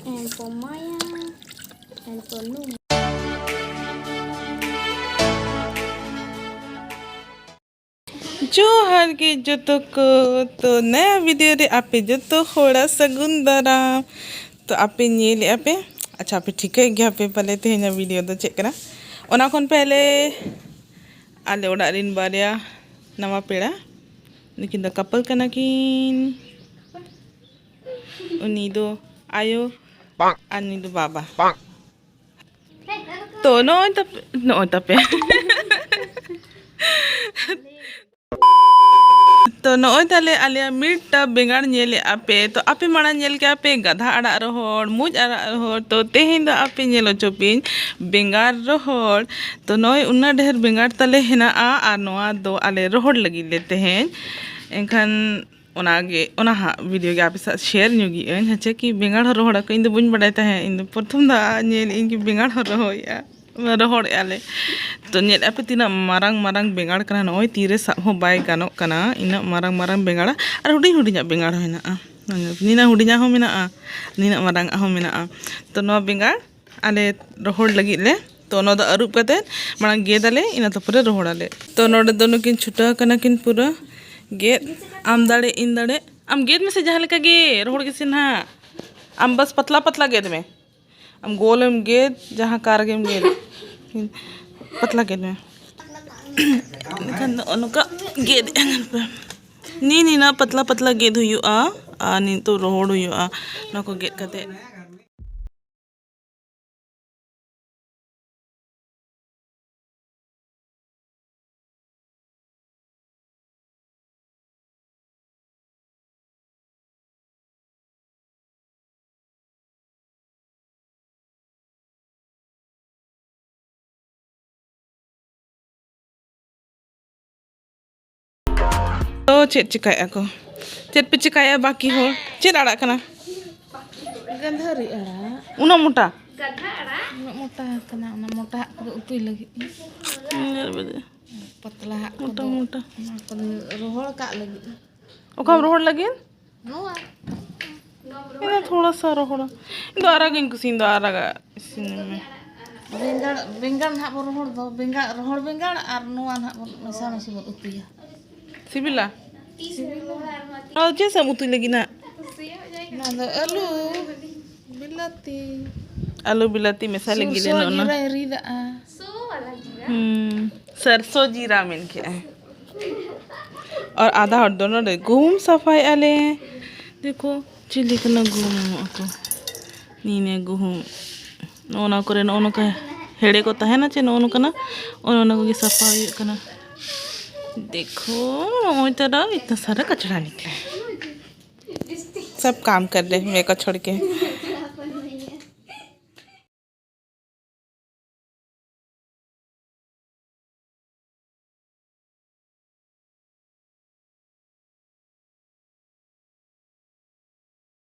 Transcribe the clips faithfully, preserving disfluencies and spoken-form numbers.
And for Maya, and for Numa. ᱡᱚᱦᱟᱨ ᱜᱮ ᱡᱚᱛᱚ ᱠᱚ᱾ ᱛᱚ, ᱱᱟᱭᱟ ᱵᱷᱤᱰᱤᱭᱳ ᱨᱮ ᱟᱯᱮ ᱡᱚᱛᱚ ᱦᱚᱲᱟᱜ ᱥᱟᱹᱜᱩᱱ ᱫᱟᱨᱟᱢ᱾ ᱛᱚ, ᱟᱯᱮ ᱧᱮᱞᱮᱫᱼᱟ ᱯᱮ, ᱟᱪᱪᱷᱟ, ᱟᱯᱮ ᱴᱷᱤᱠᱟᱹᱭᱮᱫ ᱜᱮᱭᱟ ᱯᱮ ᱯᱟᱞᱮ ᱛᱮᱦᱮᱧᱟᱜ ᱵᱷᱤᱰᱤᱭᱳ ᱫᱚ ᱪᱮᱫ ᱠᱟᱱᱟ᱾ ᱚᱱᱟ ᱠᱷᱚᱱ ᱯᱮᱦᱞᱮ ᱟᱞᱮ ᱚᱲᱟᱜ ᱨᱮᱱ ᱵᱟᱨᱭᱟ ᱱᱟᱣᱟ ᱯᱮᱲᱟ, ᱱᱩᱠᱤᱱ ᱫᱚ ᱠᱟᱯᱚᱞ ᱠᱟᱱᱟ ᱠᱤᱱ᱾ ᱩᱱᱤ ᱫᱚ ᱟᱭᱳ ᱟᱨ ᱱᱩᱭ ᱫᱚ ᱵᱟᱵᱟ᱾ ᱛᱚ ᱱᱚᱜᱼᱚᱭ ᱛᱟᱯᱮ, ᱱᱚᱜᱼᱚᱭ ᱛᱟᱯᱮ᱾ ᱛᱚ ᱱᱚᱜᱼᱚᱭ ᱛᱟᱞᱮ ᱟᱞᱮᱭᱟᱜ ᱢᱤᱫᱴᱟ ᱵᱮᱸᱜᱟᱲ ᱧᱮᱞᱮᱫᱼᱟ ᱯᱮ᱾ ᱛᱚ ᱟᱯᱮ ᱢᱟᱲᱟᱝ ᱧᱮᱞ ᱠᱮᱜᱼᱟ ᱯᱮ ᱜᱟᱫᱷᱟ ᱟᱲᱟᱜ ᱨᱚᱦᱚᱲ, ᱢᱩᱡ ᱟᱲᱟᱜ ᱨᱚᱦᱚᱲ᱾ ᱛᱚ ᱛᱮᱦᱮᱧ ᱫᱚ ᱟᱯᱮ ᱧᱮᱞ ᱦᱚᱪᱚ ᱯᱮᱧ ᱵᱮᱸᱜᱟᱲ ᱨᱚᱦᱚᱲ᱾ ᱛᱚ ᱱᱚᱜᱼᱚᱭ ᱩᱱᱟᱹᱜ ᱰᱷᱮᱨ ᱵᱮᱸᱜᱟᱲ ᱛᱟᱞᱮ ᱦᱮᱱᱟᱜᱼᱟ ᱟᱨ ᱱᱚᱣᱟ ᱫᱚ ᱟᱞᱮ ᱨᱚᱦᱚᱲ ᱞᱟᱹᱜᱤᱫ ᱞᱮ ᱛᱮᱦᱮᱧ᱾ ᱮᱱᱠᱷᱟᱱ ᱚᱱᱟᱜᱮ, ᱚᱱᱟ ᱦᱟᱸᱜ ᱵᱷᱤᱰᱤᱭᱳ ᱜᱮ ᱟᱯᱮ ᱥᱟᱶ ᱥᱮᱭᱟᱨ ᱧᱚᱜᱤᱭᱟᱹᱧ, ᱦᱮᱸ ᱪᱮ, ᱠᱤ ᱵᱮᱸᱜᱟᱲ ᱦᱚᱸ ᱨᱚᱦᱚᱲᱟᱠᱚ, ᱤᱧ ᱫᱚ ᱵᱟᱹᱧ ᱵᱟᱰᱟᱭ ᱛᱟᱦᱮᱸᱫ᱾ ᱤᱧ ᱫᱚ ᱯᱨᱚᱛᱷᱚᱢ ᱫᱷᱟᱣ ᱧᱮᱞ ᱤᱧ ᱠᱤ ᱵᱮᱸᱜᱟᱲ ᱦᱚᱸ ᱨᱚᱦᱚᱭᱮᱜᱼᱟ, ᱨᱚᱦᱚᱲᱮᱜᱼᱟ ᱞᱮ᱾ ᱛᱚ ᱧᱮᱞᱮᱜᱼᱟ ᱯᱮ ᱛᱤᱱᱟᱹᱜ ᱢᱟᱨᱟᱝ ᱢᱟᱨᱟᱝ ᱵᱮᱸᱜᱟᱲ ᱠᱟᱱᱟ, ᱱᱚᱜᱼᱚᱭ ᱛᱤᱨᱮ ᱥᱟᱵ ᱦᱚᱸ ᱵᱟᱭ ᱜᱟᱱᱚᱜ ᱠᱟᱱᱟ, ᱤᱱᱟᱹᱜ ᱢᱟᱨᱟᱝ ᱢᱟᱨᱟᱝ ᱵᱮᱸᱜᱟᱲ᱾ ᱟᱨ ᱦᱩᱰᱤᱧ ᱦᱩᱰᱤᱧᱟᱜ ᱵᱮᱸᱜᱟᱲ ᱦᱚᱸ ᱦᱮᱱᱟᱜᱼᱟ, ᱱᱤᱱᱟᱹᱜ ᱦᱩᱰᱤᱧᱟᱜ ᱦᱚᱸ ᱢᱮᱱᱟᱜᱼᱟ, ᱱᱤᱱᱟᱹᱜ ᱢᱟᱨᱟᱝᱟᱜ ᱦᱚᱸ ᱢᱮᱱᱟᱜᱼᱟ᱾ ᱛᱚ ᱱᱚᱣᱟ ᱵᱮᱸᱜᱟᱲ ᱟᱞᱮ ᱨᱚᱦᱚᱲ ᱞᱟᱹᱜᱤᱫ ᱞᱮ, ᱛᱚ ᱱᱚᱣᱟ ᱫᱚ ᱟᱹᱨᱩᱵ ᱠᱟᱛᱮ ᱢᱟᱲᱟᱝ ᱜᱮᱫ ᱟᱞᱮ, ᱤᱱᱟᱹ ᱛᱟᱨᱯᱚᱨᱮ ᱨᱚᱦᱚᱲ ᱟᱞᱮ᱾ ᱛᱚ ᱱᱚᱰᱮ ᱫᱚ ᱱᱩᱠᱤᱱ ᱪᱷᱩᱴᱟᱹᱣ ᱠᱟᱱᱟ ᱠᱤᱱ ᱯᱩᱨᱟᱹ ᱜᱮᱫ, ᱟᱢ ᱫᱟᱲᱮ ᱤᱧ ᱫᱟᱲᱮ᱾ ᱟᱢ ᱜᱮᱫ ᱢᱮᱥᱮ ᱡᱟᱦᱟᱸ ᱞᱮᱠᱟ ᱜᱮ, ᱨᱚᱦᱚᱲ ᱜᱮᱥᱮ ᱱᱟᱦᱟᱜ᱾ ᱟᱢ ᱵᱟᱥ ᱯᱟᱛᱞᱟ ᱯᱟᱛᱞᱟ ᱜᱮᱫ ᱢᱮ᱾ ᱟᱢ ᱜᱳᱞᱮᱢ ᱜᱮᱫ, ᱡᱟᱦᱟᱸ ᱠᱟᱨ ᱜᱮᱢ ᱜᱮᱫ, ᱯᱟᱛᱞᱟ ᱜᱮᱫ ᱢᱮ᱾ ᱮᱱᱠᱷᱟᱱ ᱱᱚᱜᱼᱚ ᱱᱚᱝᱠᱟ ᱜᱮᱫ ᱮᱜᱼᱟ, ᱧᱮᱞ ᱯᱮ᱾ ᱱᱤ ᱱᱤᱱᱟᱹᱜ ᱯᱟᱛᱞᱟ ᱯᱟᱛᱞᱟ ᱜᱮᱫ ᱦᱩᱭᱩᱜᱼᱟ ᱟᱨ ᱱᱤᱛᱚᱜ ᱨᱚᱦᱚᱲ ᱦᱩᱭᱩᱜᱼᱟ ᱱᱚᱣᱟ ᱠᱚ ᱜᱮᱫ ᱠᱟᱛᱮ᱾ ᱛᱚ ᱪᱮᱫ ᱪᱮᱠᱟᱭᱮᱫᱼᱟ ᱠᱚ? ᱪᱮᱫ ᱯᱮ ᱪᱮᱠᱟᱭᱮᱫᱼᱟ ᱵᱟᱹᱠᱤ ᱦᱚᱲ? ᱪᱮᱫ ᱟᱲᱟᱜ ᱠᱟᱱᱟ? ᱜᱟᱹᱫᱷᱟᱹᱨᱤ ᱟᱲᱟᱜ᱾ ᱩᱱᱟᱹᱜ ᱢᱚᱴᱟ? ᱩᱱᱟᱹᱜ ᱢᱚᱴᱟ ᱠᱟᱱᱟ, ᱚᱱᱟ ᱢᱚᱴᱟ ᱟᱜ ᱠᱚᱫᱚ ᱩᱛᱩᱭ ᱞᱟᱹᱜᱤᱫ᱾ ᱧᱮᱞ ᱵᱮᱱ᱾ ᱯᱟᱛᱞᱟ ᱟᱜ ᱢᱚᱴᱟ ᱠᱚᱫᱚ, ᱢᱚᱴᱟ᱾ ᱚᱱᱟ ᱠᱚᱫᱚ ᱨᱚᱦᱚᱲ ᱠᱟᱜ ᱞᱟᱹᱜᱤᱫ᱾ ᱚᱠᱟᱢ ᱨᱚᱦᱚᱲ ᱞᱟᱹᱜᱤᱫ? ᱱᱚᱣᱟ᱾ ᱤᱱᱟᱹ ᱛᱷᱚᱲᱟ ᱥᱟ ᱨᱚᱦᱚᱲᱟ᱾ ᱤᱧ ᱫᱚ ᱟᱨᱟᱜ ᱜᱤᱧ ᱠᱩᱥᱤᱭᱟᱜᱼᱟ, ᱤᱧ ᱫᱚ ᱟᱨᱟᱜᱟᱜ ᱤᱥᱤᱱ ᱢᱮ᱾ ᱵᱮᱸᱜᱟᱲ, ᱵᱮᱸᱜᱟᱲ ᱱᱟᱦᱟᱜ ᱵᱚᱱ ᱨᱚᱦᱚᱲ ᱫᱚ, ᱵᱮᱸᱜᱟᱲ, ᱨᱚᱦᱚᱲ ᱵᱮᱸᱜᱟᱲ ᱟᱨ ᱱᱚᱣᱟ ᱱᱟᱦᱟᱜ ᱵᱚᱱ ᱢᱮᱥᱟᱢᱤᱥᱤ ᱵᱚᱱ ᱩᱛᱩᱭᱟ᱾ ᱥᱤᱵᱤᱞᱟ? ᱟᱫᱚ ᱪᱮᱫ ᱥᱟᱶ ᱮᱢ ᱩᱛᱩᱭ ᱞᱟᱹᱜᱤᱫ ᱱᱟᱜ? ᱱᱚᱣᱟ ᱫᱚ ᱟᱹᱞᱩ, ᱵᱤᱞᱟᱹᱛᱤ᱾ ᱟᱹᱞᱩ ᱵᱤᱞᱟᱹᱛᱤ ᱢᱮᱥᱟ ᱞᱟᱹᱜᱤᱫ ᱞᱮ ᱥᱚᱨᱥᱚ ᱱᱚᱜᱼᱚ ᱱᱟ᱾ ᱡᱤᱨᱟᱹᱧ ᱨᱤᱫᱟᱜᱼᱟ᱾ ᱦᱩᱸ, ᱥᱚᱨᱥᱚ ᱡᱤᱨᱟ ᱢᱮᱱ ᱠᱮᱜᱼᱟᱭ᱾ ᱟᱨ ᱟᱫᱷᱟ ᱦᱚᱲ ᱫᱚ ᱱᱚᱰᱮ ᱜᱩᱦᱩᱢ ᱥᱟᱯᱷᱟᱭᱮᱫᱼᱟ ᱞᱮ᱾ ᱫᱮᱠᱷᱳ, ᱪᱤᱞᱤ ᱠᱟᱱᱟ ᱜᱩᱦᱩᱢ ᱮᱢᱚᱜ ᱟᱠᱚ᱾ ᱱᱤᱭᱟᱹ ᱜᱩᱦᱩᱢ᱾ ᱱᱚᱜᱼᱚ ᱱᱚᱣᱟ ᱠᱚᱨᱮ ᱱᱚᱜᱼᱚ ᱱᱚᱝᱠᱟ ᱦᱮᱲᱮ ᱠᱚ ᱛᱟᱦᱮᱱᱟ ᱪᱮ, ᱱᱚᱜᱼᱚ ᱱᱚᱝᱠᱟᱱᱟᱜ, ᱚᱱᱮ ᱚᱱᱟ ᱠᱚᱜᱮ ᱥᱟᱯᱷᱟ ᱦᱩᱭᱩᱜ ᱠᱟᱱᱟ᱾ ᱫᱮᱠᱷᱳ, ᱱᱚᱜᱼᱚᱭ ᱛᱟᱨᱟ ᱤᱛᱱᱟ ᱥᱟᱨᱟ ᱠᱟᱪᱲᱟ ᱱᱤᱠᱞᱟ᱾ सब काम कर रहे मैं को छोड़ के।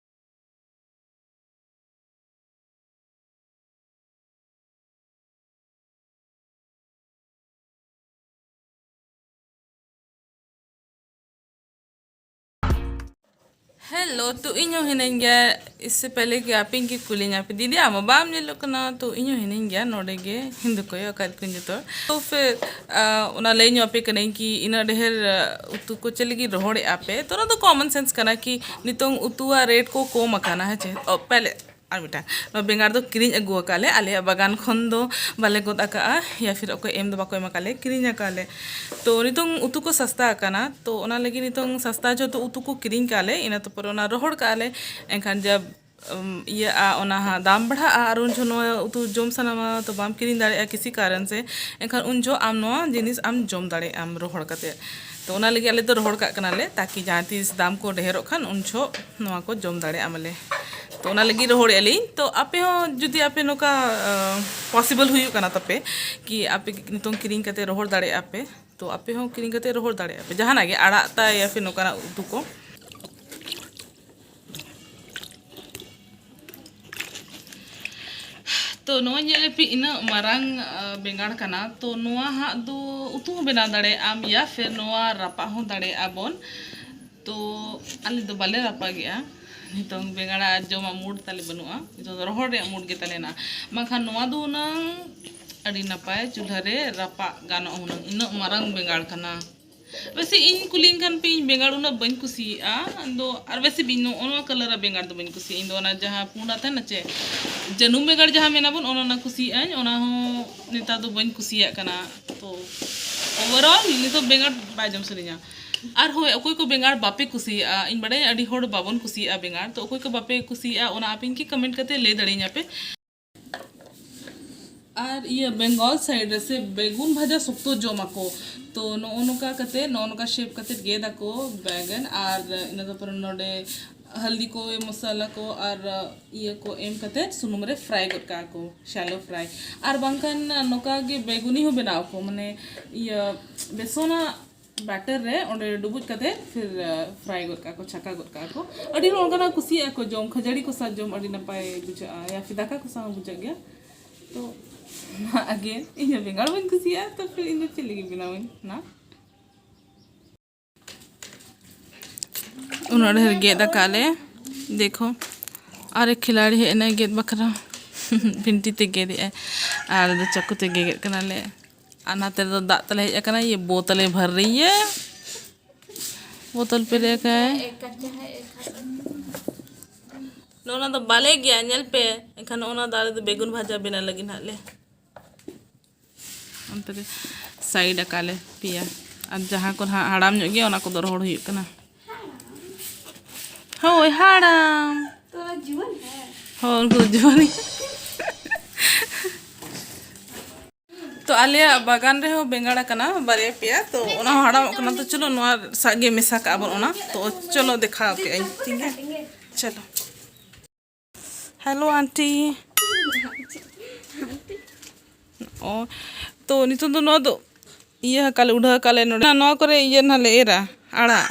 हेलो, तो ᱤᱧ ᱦᱚᱸ ᱦᱤᱱᱟᱹᱧ ᱜᱮᱭᱟ। इससे पहले कि ᱟᱯᱮ ᱜᱮ ᱠᱩᱞᱤᱧᱟ ᱯᱮ, ᱫᱤᱫᱤ ᱟᱢ ᱢᱟ ᱵᱟᱢ ᱧᱮᱞᱚᱜ ᱠᱟᱱᱟ, ᱛᱚ ᱤᱧ ᱦᱚᱸ ᱦᱤᱱᱟᱹᱧ ᱜᱮᱭᱟ ᱱᱚᱰᱮ ᱜᱮ ᱦᱤᱱᱫᱩ ᱠᱚᱭᱚᱜ ᱟᱠᱟᱫ ᱠᱚᱧ ᱡᱚᱛᱚ ᱦᱚᱲ। ᱛᱚ ᱯᱷᱤᱨ, ᱟ, ᱚᱱᱟ ᱞᱟᱹᱭ ᱧᱚᱜ ᱟᱯᱮ ᱠᱟᱹᱱᱟᱹᱧ ᱠᱤ ᱤᱱᱟᱹᱜ ᱰᱷᱮᱨ, ᱟ, ᱩᱛᱩ ᱠᱚ ᱪᱮᱫ ᱞᱟᱹᱜᱤᱫ ᱨᱚᱦᱚᱲᱮᱫᱼᱟ ᱯᱮ? ᱛᱚ ᱚᱱᱟ ᱫᱚ common sense ᱠᱟᱱᱟ ᱠᱤ ᱱᱤᱛᱚᱝ ᱩᱛᱩᱣᱟᱜ rate ᱠᱚ ᱠᱚᱢ ᱟᱠᱟᱱᱟ, ᱦᱮᱸ ᱪᱮ? ᱚ, ᱯᱮᱦᱞᱮ ᱟᱨ ᱢᱤᱫᱴᱟᱝ, ᱱᱚᱣᱟ ᱵᱮᱸᱜᱟᱲ ᱫᱚ ᱠᱤᱨᱤᱧ ᱟᱹᱜᱩ ᱟᱠᱟᱫ ᱞᱮ, ᱟᱞᱮᱭᱟᱜ ᱵᱟᱜᱟᱱ ᱠᱷᱚᱱ ᱫᱚ ᱵᱟᱞᱮ ᱜᱚᱫ ᱟᱠᱟᱫᱼᱟ, ᱭᱟ ᱯᱷᱤᱨ ᱚᱠᱚᱭ ᱮᱢ ᱫᱚ ᱵᱟᱠᱚ ᱮᱢ ᱟᱠᱟᱫ ᱞᱮ, ᱠᱤᱨᱤᱧ ᱟᱠᱟᱫ ᱞᱮ᱾ ᱛᱚ ᱱᱤᱛᱚᱝ ᱩᱛᱩ ᱠᱚ ᱥᱟᱥᱛᱟ ᱟᱠᱟᱱᱟ, ᱛᱚ ᱚᱱᱟ ᱞᱟᱹᱜᱤᱫ ᱱᱤᱛᱚᱝ ᱥᱟᱥᱛᱟ ᱡᱚᱛᱚ ᱩᱛᱩ ᱠᱚ ᱠᱤᱨᱤᱧ ᱠᱟᱜ ᱞᱮ, ᱤᱱᱟᱹ ᱛᱟᱨᱯᱚᱨᱮ ᱚᱱᱟ ᱨᱚᱦᱚᱲ ᱠᱟᱜ ᱞᱮ᱾ ᱮᱱᱠᱷᱟᱱ ᱡᱟᱵ, ᱩᱢ, ᱤᱭᱟᱹᱜᱼᱟ, ᱚᱱᱟ ᱦᱟᱸᱜ ᱫᱟᱢ ᱵᱟᱲᱦᱟᱜᱼᱟ, ᱟᱨ ᱩᱱ ᱡᱚᱠᱷᱚᱱ ᱱᱚᱣᱟ ᱩᱛᱩ ᱡᱚᱢ ᱥᱟᱱᱟᱢᱟ, ᱛᱚ ᱵᱟᱢ ᱠᱤᱨᱤᱧ ᱫᱟᱲᱮᱭᱟᱜᱼᱟ ᱠᱤᱥᱤ ᱠᱟᱨᱚᱱ ᱥᱮ, ᱮᱱᱠᱷᱟᱱ ᱩᱱ ᱡᱚᱠᱷᱚᱱ ᱟᱢ ᱱᱚᱣᱟ ᱡᱤᱱᱤᱥ ᱟᱢ ᱡᱚᱢ ᱫᱟᱲᱮᱭᱟᱜ ᱟᱢ ᱨᱚᱦᱚᱲ ᱠᱟᱛᱮ᱾ ᱛᱚ ᱚᱱᱟ ᱞᱟᱹᱜᱤᱫ ᱟᱞᱮ ᱫᱚ ᱨᱚᱦᱚᱲ ᱠᱟᱜ ᱠᱟᱱᱟᱞᱮ, ᱛᱟᱠᱤ ᱡᱟᱦᱟᱸ ᱛᱤᱥ ᱫᱟᱢ ᱠᱚ ᱰᱷᱮᱨᱚᱜ ᱠᱷᱟᱱ ᱩᱱ ᱡᱚᱠᱷᱚᱱ ᱱᱚᱣᱟ ᱠᱚ ᱡᱚᱢ ᱫᱟᱲᱮᱭᱟᱜ ᱢᱟᱞᱮ᱾ ᱛᱚ ᱚᱱᱟ ᱞᱟᱹᱜᱤᱫ ᱨᱚᱦᱚᱲᱮᱫᱼᱟ ᱞᱤᱧ᱾ ᱛᱚ ᱟᱯᱮ ᱦᱚᱸ ᱡᱩᱫᱤ ᱟᱯᱮ ᱱᱚᱝᱠᱟ, ᱟ, possible ᱦᱩᱭᱩᱜ ᱠᱟᱱᱟ ᱛᱟᱯᱮ ᱠᱤ ᱟᱯᱮ ᱱᱤᱛᱚᱝ ᱠᱤᱨᱤᱧ ᱠᱟᱛᱮ ᱨᱚᱦᱚᱲ ᱫᱟᱲᱮᱭᱟᱜᱼᱟ ᱯᱮ, ᱛᱚ ᱟᱯᱮ ᱦᱚᱸ ᱠᱤᱨᱤᱧ ᱠᱟᱛᱮ ᱨᱚᱦᱚᱲ ᱫᱟᱲᱮᱭᱟᱜᱼᱟ ᱯᱮ ᱡᱟᱦᱟᱱᱟᱜ ᱜᱮ, ᱟᱲᱟᱜ ᱛᱟᱭ ᱭᱟ ᱯᱷᱤᱨ ᱱᱚᱝᱠᱟᱱᱟᱜ ᱩᱛᱩ ᱠᱚ᱾ ᱛᱚ ᱱᱚᱣᱟ ᱧᱮᱞ ᱯᱮ, ᱤᱱᱟᱹᱜ ᱢᱟᱨᱟᱝ, ᱟ, ᱵᱮᱸᱜᱟᱲ ᱠᱟᱱᱟ᱾ ᱛᱚ ᱱᱚᱣᱟ ᱦᱟᱸᱜ ᱫᱚ ᱩᱛᱩ ᱦᱚᱸ ᱵᱮᱱᱟᱣ ᱫᱟᱲᱮᱭᱟᱜ ᱟᱢ, ᱭᱟ ᱯᱷᱤᱨ ᱱᱚᱣᱟ ᱨᱟᱯᱟᱜ ᱦᱚᱸ ᱫᱟᱲᱮᱭᱟᱜᱼᱟ ᱵᱚᱱ᱾ ᱛᱚ ᱟᱞᱮ ᱫᱚ ᱵᱟᱞᱮ ᱨᱟᱯᱟᱜᱮᱜᱼᱟ, ᱱᱤᱛᱚᱝ ᱵᱮᱸᱜᱟᱲ ᱟᱨ ᱡᱚᱢᱟᱜ ᱢᱩᱰ ᱛᱟᱞᱮ ᱵᱟᱹᱱᱩᱜᱼᱟ᱾ ᱱᱤᱛᱚᱝ ᱫᱚ ᱨᱚᱦᱚᱲ ᱨᱮᱭᱟᱜ ᱢᱩᱰ ᱜᱮ ᱛᱟᱞᱮ ᱦᱮᱱᱟᱜᱼᱟ᱾ ᱵᱟᱝᱠᱷᱟᱱ ᱱᱚᱣᱟ ᱫᱚ ᱦᱩᱱᱟᱹᱝ ᱟᱹᱰᱤ ᱱᱟᱯᱟᱭ ᱪᱩᱞᱦᱟᱹ ᱨᱮ ᱨᱟᱯᱟᱜ ᱜᱟᱱᱚᱜ ᱦᱩᱱᱟᱹᱝ, ᱤᱱᱟᱹᱜ ᱢᱟᱨᱟᱝ ᱵᱮᱸᱜᱟᱲ ᱠᱟᱱᱟ᱾ ᱵᱮᱥᱮ ᱤᱧ ᱠᱩᱞᱤᱧ ᱠᱷᱟᱱ ᱯᱮ, ᱤᱧ ᱵᱮᱸᱜᱟᱲ ᱩᱱᱟᱹᱜ ᱵᱟᱹᱧ ᱠᱩᱥᱤᱭᱟᱜᱼᱟ᱾ ᱟᱫᱚ ᱟᱨ ᱵᱮᱥᱮ ᱤᱧ ᱱᱚᱜᱼᱚ ᱱᱚᱣᱟ ᱠᱟᱞᱟᱨ ᱟᱜ ᱵᱮᱸᱜᱟᱲ ᱫᱚ ᱵᱟᱹᱧ ᱠᱩᱥᱤᱭᱟᱜᱼᱟ᱾ ᱤᱧ ᱫᱚ ᱚᱱᱟ ᱡᱟᱦᱟᱸ ᱯᱩᱸᱰᱟᱜ ᱛᱟᱦᱮᱱᱟ ᱪᱮ, ᱡᱟᱹᱱᱩᱢ ᱵᱮᱸᱜᱟᱲ ᱡᱟᱦᱟᱸ ᱢᱮᱱᱟᱵᱚᱱ, ᱚᱱᱟ ᱚᱱᱟ ᱠᱩᱥᱤᱭᱟᱜ ᱟᱹᱧ, ᱚᱱᱟ ᱦᱚᱸ ᱱᱮᱛᱟᱨ ᱫᱚ ᱵᱟᱹᱧ ᱠᱩᱥᱤᱭᱟᱜ ᱠᱟᱱᱟ᱾ ᱛᱚ overall ᱱᱤᱛᱚᱜ ᱵᱮᱸᱜᱟᱲ ᱵᱟᱭ ᱡᱚᱢ ᱥᱟᱱᱟᱧᱟ᱾ ᱟᱨ ᱦᱳᱭ, ᱚᱠᱚᱭ ᱠᱚ ᱵᱮᱸᱜᱟᱲ ᱵᱟᱯᱮ ᱠᱩᱥᱤᱭᱟᱜᱼᱟ, ᱤᱧ ᱵᱟᱰᱟᱭᱟ ᱟᱹᱰᱤ ᱦᱚᱲ ᱵᱟᱵᱚᱱ ᱠᱩᱥᱤᱭᱟᱜᱼᱟ ᱵᱮᱸᱜᱟᱲ, ᱛᱚ ᱚᱠᱚᱭ ᱠᱚ ᱵᱟᱯᱮ ᱠᱩᱥᱤᱭᱟᱜᱼᱟ, ᱚᱱᱟ ᱟᱯᱮ ᱠᱤ comment ᱠᱟᱛᱮ ᱞᱟᱹᱭ ᱫᱟᱲᱮᱭᱟᱹᱧᱟ ᱯᱮ᱾ ᱟᱨ ᱤᱭᱟᱹ ᱵᱮᱝᱜᱚᱞ side ᱨᱮ ᱥᱮ ᱵᱮᱜᱩᱱ ᱵᱷᱟᱡᱟ ᱥᱚᱠᱛᱚ ᱡᱚᱢ ᱟᱠᱚ᱾ ᱛᱚ ᱱᱚᱜᱼᱚ ᱱᱚᱝᱠᱟ ᱠᱟᱛᱮ, ᱱᱚᱜᱼᱚ ᱱᱚᱝᱠᱟ shape ᱠᱟᱛᱮ ᱜᱮᱫ ᱟᱠᱚ ᱵᱮᱜᱩᱱ, ᱟᱨ ᱤᱱᱟᱹ ᱛᱟᱨᱯᱚᱨᱮ ᱱᱚᱰᱮ ᱦᱟᱞᱫᱤ ᱠᱚ, ᱢᱚᱥᱟᱞᱟ ᱠᱚ ᱟᱨ ᱤᱭᱟᱹ ᱠᱚ ᱮᱢ ᱠᱟᱛᱮ ᱥᱩᱱᱩᱢ ᱨᱮ fry ᱜᱚᱫ ᱠᱟᱜᱼᱟ ᱠᱚ, shallow fry᱾ ᱟᱨ ᱵᱟᱝᱠᱷᱟᱱ ᱱᱚᱝᱠᱟ ᱜᱮ ᱵᱮᱜᱩᱱᱤ ᱦᱚᱸ ᱵᱮᱱᱟᱣ ᱟᱠᱚ, ᱢᱟᱱᱮ ᱤᱭᱟᱹ ᱵᱮᱥᱚᱱᱟᱜ batter ᱨᱮ ᱚᱸᱰᱮ ᱰᱩᱵᱩᱡ ᱠᱟᱛᱮ ᱯᱷᱤᱨ fry ᱜᱚᱫ ᱠᱟᱜᱼᱟ ᱠᱚ, ᱪᱷᱟᱠᱟ ᱜᱚᱫ ᱠᱟᱜᱼᱟ ᱠᱚ᱾ ᱟᱹᱰᱤ ᱦᱚᱲ ᱚᱱᱠᱟᱱᱟᱜ ᱠᱩᱥᱤᱭᱟᱜᱼᱟ ᱠᱚ ᱡᱚᱢ, ᱠᱷᱟᱹᱡᱟᱹᱲᱤ ᱠᱚ ᱥᱟᱶ ᱡᱚᱢ ᱟᱹᱰᱤ ᱱᱟᱯᱟᱭ ᱵᱩᱡᱷᱟᱹᱜᱼᱟ, ᱭᱟ ᱯᱷᱤᱨ ᱫᱟᱠᱟ ᱠᱚ ᱥᱟᱶ ᱦᱚᱸ ᱵᱩᱡᱷᱟᱹᱜ ᱜᱮᱭᱟ᱾ ᱛᱚ ᱚᱱᱟ ᱟᱜᱮ ᱤᱧ ᱦᱚᱸ ᱵᱮᱸᱜᱟᱲ ᱵᱟᱹᱧ ᱠᱩᱥᱤᱭᱟᱜᱼᱟ, ᱛᱚ ᱯᱷᱤᱨ ᱤᱧ ᱫᱚ ᱪᱮᱫ ᱞᱟᱹᱜᱤᱫ ᱵᱮᱱᱟᱣᱟᱹᱧ ᱚᱱᱟ? ᱩᱱᱟᱹᱜ ᱰᱷᱮᱨ ᱜᱮᱫ ᱟᱠᱟᱫ ᱞᱮ, ᱫᱮᱠᱷᱚ, ᱟᱨᱮ ᱠᱷᱤᱞᱟᱲᱤ ᱦᱮᱡ ᱮᱱᱟᱭ ᱜᱮᱫ ᱵᱟᱠᱷᱨᱟ᱾ ᱵᱷᱤᱱᱴᱤ ᱛᱮ ᱜᱮᱫ ᱮᱫᱟᱭ, ᱟᱨ ᱫᱚ ᱪᱟᱹᱠᱩ ᱛᱮ ᱜᱮᱫ ᱠᱟᱱᱟᱞᱮ᱾ ᱟᱨ ᱱᱟᱛᱮ ᱨᱮᱫᱚ ᱫᱟᱜ ᱛᱟᱞᱮ ᱦᱮᱡ ᱟᱠᱟᱱᱟ, ᱤᱭᱟᱹ ᱵᱳᱛᱚᱞᱮ ᱵᱷᱟᱨ ᱨᱮ, ᱤᱭᱟᱹ ᱵᱳᱛᱚᱞ ᱯᱮᱨᱮᱡ ᱟᱠᱟᱭ᱾ ᱱᱚᱜᱼᱚ ᱱᱟ ᱫᱚ ᱵᱟᱞᱮ ᱜᱮᱭᱟ, ᱧᱮᱞ ᱯᱮ᱾ ᱮᱱᱠᱷᱟᱱ ᱱᱚᱜᱼᱚ ᱱᱟ ᱫᱟᱨᱮ ᱫᱚ ᱵᱮᱜᱩᱱ ᱵᱷᱟᱡᱟ ᱵᱮᱱᱟᱣ ᱞᱟᱹᱜᱤᱫ ᱱᱟᱦᱟᱜ ᱞᱮ ᱚᱱᱛᱮ ᱨᱮ side ᱟᱠᱟᱫ ᱞᱮ ᱯᱮᱭᱟ᱾ ᱟᱨ ᱡᱟᱦᱟᱸ ᱠᱚ ᱱᱟᱦᱟᱜ ᱦᱟᱲᱟᱢ ᱧᱚᱜ ᱜᱮᱭᱟ, ᱚᱱᱟ ᱠᱚᱫᱚ ᱨᱚᱦᱚᱲ ᱦᱩᱭᱩᱜ ᱠᱟᱱᱟ᱾ ᱦᱳᱭ, ᱦᱟᱲᱟᱢ᱾ ᱛᱚ ᱡᱩᱣᱟᱹᱱ ᱦᱮᱸ᱾ ᱦᱳᱭ, ᱩᱱᱠᱩ ᱫᱚ ᱡᱩᱣᱟᱹᱱ ᱜᱮ᱾ ᱛᱚ ᱟᱞᱮᱭᱟᱜ ᱵᱟᱜᱟᱱ ᱨᱮᱦᱚᱸ ᱵᱮᱸᱜᱟᱲ ᱟᱠᱟᱱᱟ ᱵᱟᱨᱭᱟ ᱯᱮᱭᱟ, ᱛᱚ ᱚᱱᱟ ᱦᱚᱸ ᱦᱟᱲᱟᱢᱚᱜ ᱠᱟᱱᱟ᱾ ᱛᱚ ᱪᱚᱞᱚ ᱱᱚᱣᱟ ᱥᱟᱜ ᱜᱮ ᱢᱮᱥᱟ ᱠᱟᱜᱼᱟ ᱵᱚᱱ ᱚᱱᱟ᱾ ᱛᱚ ᱪᱚᱞᱚ ᱫᱮᱠᱷᱟᱣ ᱯᱮ ᱟᱹᱧ, ᱴᱷᱤᱠ ᱜᱮᱭᱟ? ᱪᱚᱞᱚ᱾ Hello aunty. ᱚ, ᱛᱚ ᱱᱤᱛᱚᱝ ᱫᱚ ᱱᱚᱣᱟ ᱫᱚ ᱤᱭᱟᱹ ᱟᱠᱟᱫ ᱞᱮ, ᱩᱰᱷᱟᱹᱣ ᱟᱠᱟᱫ ᱞᱮ ᱱᱚᱰᱮ᱾ ᱱᱚᱣᱟ ᱠᱚᱨᱮ ᱤᱭᱟᱹ ᱱᱟᱦᱟᱜ ᱞᱮ ᱮᱨᱟ, ᱟᱲᱟᱜ᱾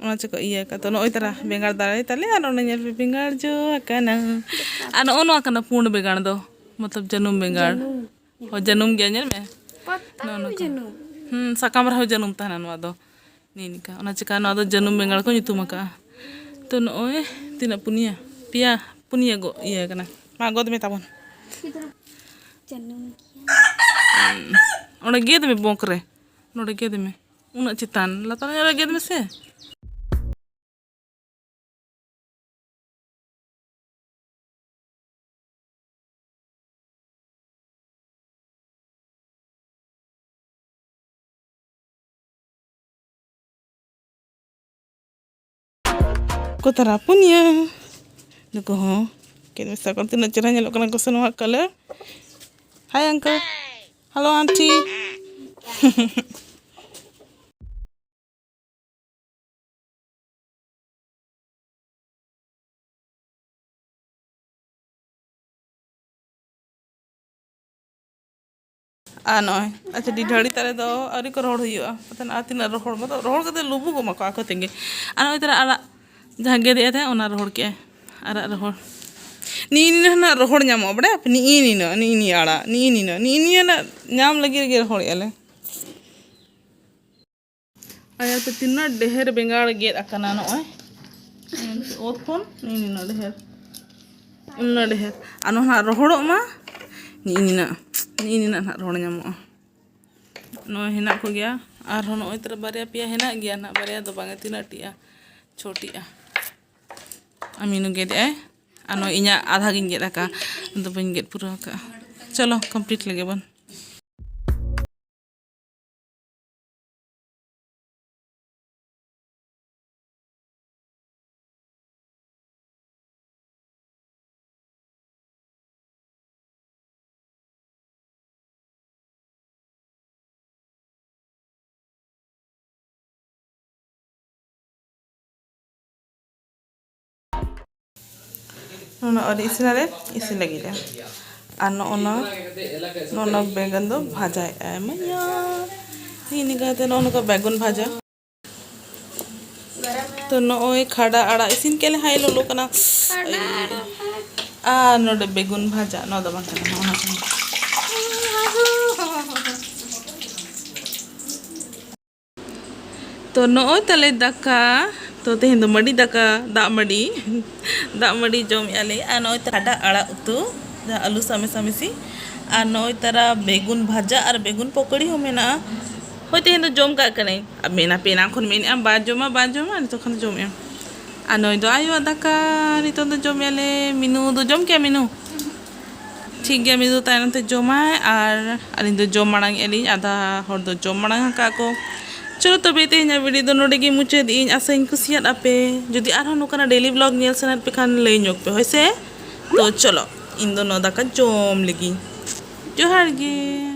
ᱚᱱᱟ ᱪᱮᱠᱟ ᱤᱭᱟᱹ ᱟᱠᱟᱫ᱾ ᱛᱚ ᱱᱚᱜᱼᱚᱭ ᱛᱟᱨᱟ ᱵᱮᱸᱜᱟᱲ ᱫᱟᱨᱮ ᱛᱟᱞᱮ, ᱟᱨ ᱚᱱᱮ ᱧᱮᱞ ᱯᱮ ᱵᱮᱸᱜᱟᱲ ᱡᱚ ᱟᱠᱟᱱᱟ᱾ ᱟᱨ ᱱᱚᱜᱼᱚ ᱱᱚᱣᱟ ᱠᱟᱱᱟ ᱯᱩᱸᱰ ᱵᱮᱸᱜᱟᱲ ᱫᱚ, ᱢᱚᱛᱞᱚᱵ ᱡᱟᱹᱱᱩᱢ ᱵᱮᱸᱜᱟᱲ᱾ ᱡᱟᱹᱱᱩᱢ᱾ ᱦᱳᱭ, ᱡᱟᱹᱱᱩᱢ ᱜᱮᱭᱟ, ᱧᱮᱞ ᱢᱮ᱾ ᱯᱟᱛᱟ ᱱᱚᱜᱼᱚ ᱱᱚᱝᱠᱟ᱾ ᱡᱟᱹᱱᱩᱢ᱾ ᱦᱩᱸ, ᱥᱟᱠᱟᱢ ᱨᱮᱦᱚᱸ ᱡᱟᱹᱱᱩᱢ ᱛᱟᱦᱮᱱᱟ ᱱᱚᱣᱟ ᱫᱚ᱾ ᱱᱤᱭᱟᱹ ᱱᱤᱝᱠᱟ᱾ ᱚᱱᱟ ᱪᱤᱠᱟ ᱱᱚᱣᱟ ᱫᱚ ᱡᱟᱹᱱᱩᱢ ᱵᱮᱸᱜᱟᱲ ᱠᱚ ᱧᱩᱛᱩᱢ ᱟᱠᱟᱜᱼᱟ᱾ ᱛᱚ ᱱᱚᱜᱼᱚᱭ ᱛᱤᱱᱟᱹᱜ, ᱯᱩᱱᱭᱟᱹ, ᱯᱮᱭᱟ, ᱯᱩᱱᱭᱟᱹ ᱜᱚ-, ᱤᱭᱟᱹ ᱠᱟᱱᱟ᱾ ᱢᱟ ᱜᱚᱫ ᱢᱮ ᱛᱟᱵᱚᱱ᱾ ᱚᱸᱰᱮ ᱜᱮᱫ ᱢᱮ ᱵᱚᱸᱠ ᱨᱮ, ᱱᱚᱰᱮ ᱜᱮᱫ ᱢᱮ, ᱩᱱᱟᱹᱜ ᱪᱮᱛᱟᱱ, ᱞᱟᱛᱟᱨ ᱧᱚᱜ ᱨᱮ ᱜᱮᱫ ᱢᱮᱥᱮ᱾ ᱠᱚ ᱛᱟᱨᱟ ᱯᱩᱱᱭᱟᱹ᱾ ᱱᱩᱠᱩ ᱦᱚᱸ ᱜᱮᱫ ᱢᱮᱥᱟ ᱠᱚ, ᱛᱤᱱᱟᱹᱜ ᱪᱮᱦᱨᱟ ᱧᱮᱞᱚᱜ ᱠᱟᱱᱟ ᱠᱚ ᱥᱮ ᱱᱚᱣᱟ colour᱾ Hi uncle. Hello aunty. ᱟᱨ ᱱᱚᱜᱼᱚᱭ, ᱟᱪᱪᱷᱟ, ᱰᱤᱰᱷᱟᱹᱲᱤ ᱛᱟᱞᱮ ᱫᱚ ᱟᱹᱣᱨᱤ ᱠᱚ ᱨᱚᱦᱚᱲ ᱦᱩᱭᱩᱜᱼᱟ᱾ ᱯᱟᱛᱟ ᱟᱨ ᱛᱤᱱᱟᱹᱜ ᱨᱚᱦᱚᱲ, ᱢᱚᱛᱞᱚᱵ ᱨᱚᱦᱚᱲ ᱠᱟᱛᱮ ᱞᱩᱵᱩᱜᱚᱜ ᱢᱟᱠᱚ ᱟᱠᱚ ᱛᱮᱜᱮ᱾ ᱟᱨ ᱱᱚᱜᱼᱚᱭ ᱛᱟᱞᱮ ᱟᱲᱟᱜ ᱡᱟᱦᱟᱸ ᱜᱮᱫᱮᱜᱼᱟ ᱛᱟᱦᱮᱸᱫ, ᱚᱱᱟ ᱨᱚᱦᱚᱲ ᱠᱮᱜᱼᱟᱭ᱾ ᱟᱨᱟᱜ ᱨᱚᱦᱚᱲ᱾ ᱱᱤᱜᱼᱤ ᱱᱤᱱᱟᱹ ᱱᱟᱜ ᱨᱚᱦᱚᱲ ᱧᱟᱢᱚᱜᱼᱟ, ᱵᱟᱲᱟᱭ ᱟᱯᱮ? ᱱᱤᱜᱼᱤ ᱱᱤᱱᱟᱹ, ᱱᱤᱜᱼᱤ ᱱᱤᱭᱟᱹ ᱟᱲᱟᱜ, ᱱᱤᱜᱼᱤ ᱱᱤᱱᱟᱹ, ᱱᱤᱜᱼᱤ ᱱᱤᱭᱟᱹ ᱱᱟᱜ ᱧᱟᱢ ᱞᱟᱹᱜᱤᱫ ᱨᱮᱜᱮ ᱨᱚᱦᱚᱲᱮᱜᱼᱟ ᱞᱮ᱾ ᱟᱨ ᱧᱮᱞ ᱯᱮ ᱛᱤᱱᱟᱹᱜ ᱰᱷᱮᱨ ᱵᱮᱸᱜᱟᱲ ᱜᱮᱫ ᱟᱠᱟᱱᱟ ᱱᱚᱜᱼᱚᱭ᱾ ᱚᱛ ᱠᱷᱚᱱ ᱱᱤᱜᱼᱤ ᱱᱤᱱᱟᱹᱜ ᱰᱷᱮᱨ᱾ ᱩᱱᱟᱹᱜ ᱰᱷᱮᱨ᱾ ᱟᱨ ᱱᱚᱣᱟ ᱱᱟᱜ ᱨᱚᱦᱚᱲᱚᱜ ᱢᱟ᱾ ᱱᱤᱜᱼᱤ ᱱᱤᱱᱟᱹᱜ, ᱱᱤᱜᱼᱤ ᱱᱤᱱᱟᱹᱜ ᱱᱟᱜ ᱨᱚᱦᱚᱲ ᱧᱟᱢᱚᱜᱼᱟ᱾ ᱱᱚᱜᱼᱚᱭ ᱦᱮᱱᱟᱜ ᱠᱚᱜᱮᱭᱟ᱾ ᱟᱨᱦᱚᱸ ᱱᱚᱜᱼᱚᱭ ᱛᱚᱨᱟ ᱵᱟᱨᱭᱟ ᱯᱮᱭᱟ ᱦᱮᱱᱟᱜ ᱜᱮᱭᱟ ᱱᱟᱜ, ᱵᱟᱨᱭᱟ ᱫᱚ ᱵᱟᱝᱟ, ᱛᱤᱱᱟᱹᱜ ᱴᱤᱜᱼᱟ? ᱪᱷᱚ ᱴᱤᱜᱼᱟ᱾ ᱟᱨ ᱢᱤᱱᱩ ᱜᱮᱫᱮᱜᱼᱟᱭ᱾ ᱟᱨ ᱱᱚᱜᱼᱚᱭ ᱤᱧᱟᱹᱜ ᱟᱫᱷᱟ ᱜᱤᱧ ᱜᱮᱫ ᱟᱠᱟᱫᱼᱟ, ᱟᱫᱚ ᱵᱟᱹᱧ ᱜᱮᱫ ᱯᱩᱨᱟᱹᱣ ᱟᱠᱟᱫᱼᱟ᱾ ᱪᱚᱞᱚ, complete ᱞᱮᱜᱮ ᱵᱚᱱ᱾ ᱱᱚᱣᱟ ᱟᱹᱣᱨᱤ ᱤᱥᱤᱱ ᱟᱞᱮ, ᱤᱥᱤᱱ ᱞᱟᱹᱜᱤᱫ ᱞᱮ᱾ ᱟᱨ ᱱᱚᱜᱼᱚ ᱱᱟ, ᱱᱚᱜᱼᱚ ᱱᱟ ᱵᱮᱸᱜᱟᱱ ᱫᱚ ᱵᱷᱟᱡᱟᱭᱮᱫᱼᱟᱭ ᱢᱟᱭᱟ᱾ ᱱᱤᱭᱟᱹ ᱱᱤᱝᱠᱟᱹ ᱠᱟᱛᱮ ᱱᱚᱜᱼᱚ ᱱᱚᱝᱠᱟ ᱵᱮᱜᱩᱱ ᱵᱷᱟᱡᱟ᱾ ᱛᱚ ᱱᱚᱜᱼᱚᱭ ᱠᱷᱟᱰᱟ ᱟᱲᱟᱜ ᱤᱥᱤᱱ ᱠᱮᱫ ᱞᱮ, ᱦᱟᱭ ᱞᱚᱞᱚ ᱠᱟᱱᱟ᱾ ᱟᱨ ᱱᱚᱰᱮ ᱵᱮᱜᱩᱱ ᱵᱷᱟᱡᱟ, ᱱᱚᱣᱟ ᱫᱚ ᱵᱟᱝ ᱠᱟᱱᱟ, ᱱᱚᱜᱼᱚ ᱱᱟ ᱠᱟᱱᱟ᱾ ᱛᱚ ᱱᱚᱜᱼᱚᱭ ᱛᱟᱞᱮ ᱫᱟᱠᱟ ᱛᱚ ᱛᱮᱦᱮᱧ ᱫᱚ ᱢᱟᱹᱰᱤ ᱫᱟᱠᱟ, ᱫᱟᱜ ᱢᱟᱹᱰᱤ, ᱫᱟᱜ ᱢᱟᱹᱰᱤ ᱡᱚᱢᱮᱜᱼᱟ ᱞᱮ᱾ ᱟᱨ ᱱᱚᱜᱼᱚᱭ ᱛᱟᱨᱟ ᱟᱲᱟᱜ ᱩᱛᱩ, ᱡᱟᱦᱟᱸ ᱟᱹᱞᱩ ᱥᱟᱢᱮᱥᱟ ᱢᱮᱥᱤ, ᱟᱨ ᱱᱚᱜᱼᱚᱭ ᱛᱟᱨᱟ ᱵᱮᱜᱩᱱ ᱵᱷᱟᱡᱟ ᱟᱨ ᱵᱮᱜᱩᱱ ᱯᱚᱠᱚᱲᱤ ᱦᱚᱸ ᱢᱮᱱᱟᱜᱼᱟ᱾ ᱦᱳᱭ, ᱛᱮᱦᱮᱧ ᱫᱚ ᱡᱚᱢ ᱠᱟᱜ ᱠᱟᱹᱱᱟᱹᱧ᱾ ᱟᱨ ᱢᱮᱱᱟ ᱯᱮ, ᱮᱱᱟᱝ ᱠᱷᱚᱱ ᱢᱮᱱᱮᱜᱼᱟ, "ᱵᱟᱭ ᱡᱚᱢᱟ, ᱵᱟᱭ ᱡᱚᱢᱟ", ᱱᱤᱛᱚᱜ ᱠᱷᱚᱱ ᱫᱚ ᱡᱚᱢᱮᱜᱼᱟ᱾ ᱟᱨ ᱱᱚᱜᱼᱚᱭ ᱫᱚ ᱟᱭᱳᱣᱟᱜ ᱫᱟᱠᱟ, ᱱᱤᱛᱚᱜ ᱫᱚ ᱡᱚᱢᱮᱜᱼᱟ ᱞᱮ᱾ ᱢᱤᱱᱩ ᱫᱚ ᱡᱚᱢ ᱠᱮᱜᱼᱟ? ᱢᱤᱱᱩ, ᱴᱷᱤᱠ ᱜᱮᱭᱟ, ᱢᱤᱱᱩ ᱫᱚ ᱛᱟᱭᱱᱚᱢ ᱛᱮ ᱡᱚᱢᱟᱭ, ᱟᱨ ᱟᱹᱞᱤᱧ ᱫᱚ ᱡᱚᱢ ᱢᱟᱲᱟᱝ ᱮᱜᱼᱟ ᱞᱤᱧ, ᱟᱫᱷᱟ ᱦᱚᱲ ᱫᱚ ᱡᱚᱢ ᱢᱟᱲᱟᱝ ᱟᱠᱟᱫ ᱠᱚ᱾ ᱪᱚᱞᱚ ᱛᱚᱵᱮ, ᱛᱮᱦᱮᱧᱟᱜ ᱵᱷᱤᱰᱤᱭᱳ ᱫᱚ ᱱᱚᱰᱮ ᱜᱮ ᱢᱩᱪᱟᱹᱫ ᱮᱜᱼᱟᱹᱧ᱾ ᱟᱥᱟᱧ ᱠᱩᱥᱤᱭᱟᱫ ᱟᱯᱮ᱾ ᱡᱩᱫᱤ ᱟᱨᱦᱚᱸ ᱱᱚᱝᱠᱟᱱᱟᱜ ᱰᱮᱞᱤ ᱵᱞᱚᱜ ᱧᱮᱞ ᱥᱟᱱᱟᱭᱮᱫ ᱯᱮ ᱠᱷᱟᱱ, ᱞᱟᱹᱭ ᱧᱚᱜ ᱯᱮ, ᱦᱳᱭ ᱥᱮ? ᱛᱚ ᱪᱚᱞᱚ, ᱤᱧ ᱫᱚ ᱱᱚᱣᱟ ᱫᱟᱠᱟ ᱡᱚᱢ ᱞᱮᱜᱤᱧ᱾ ᱡᱚᱦᱟᱨ ᱜᱮ᱾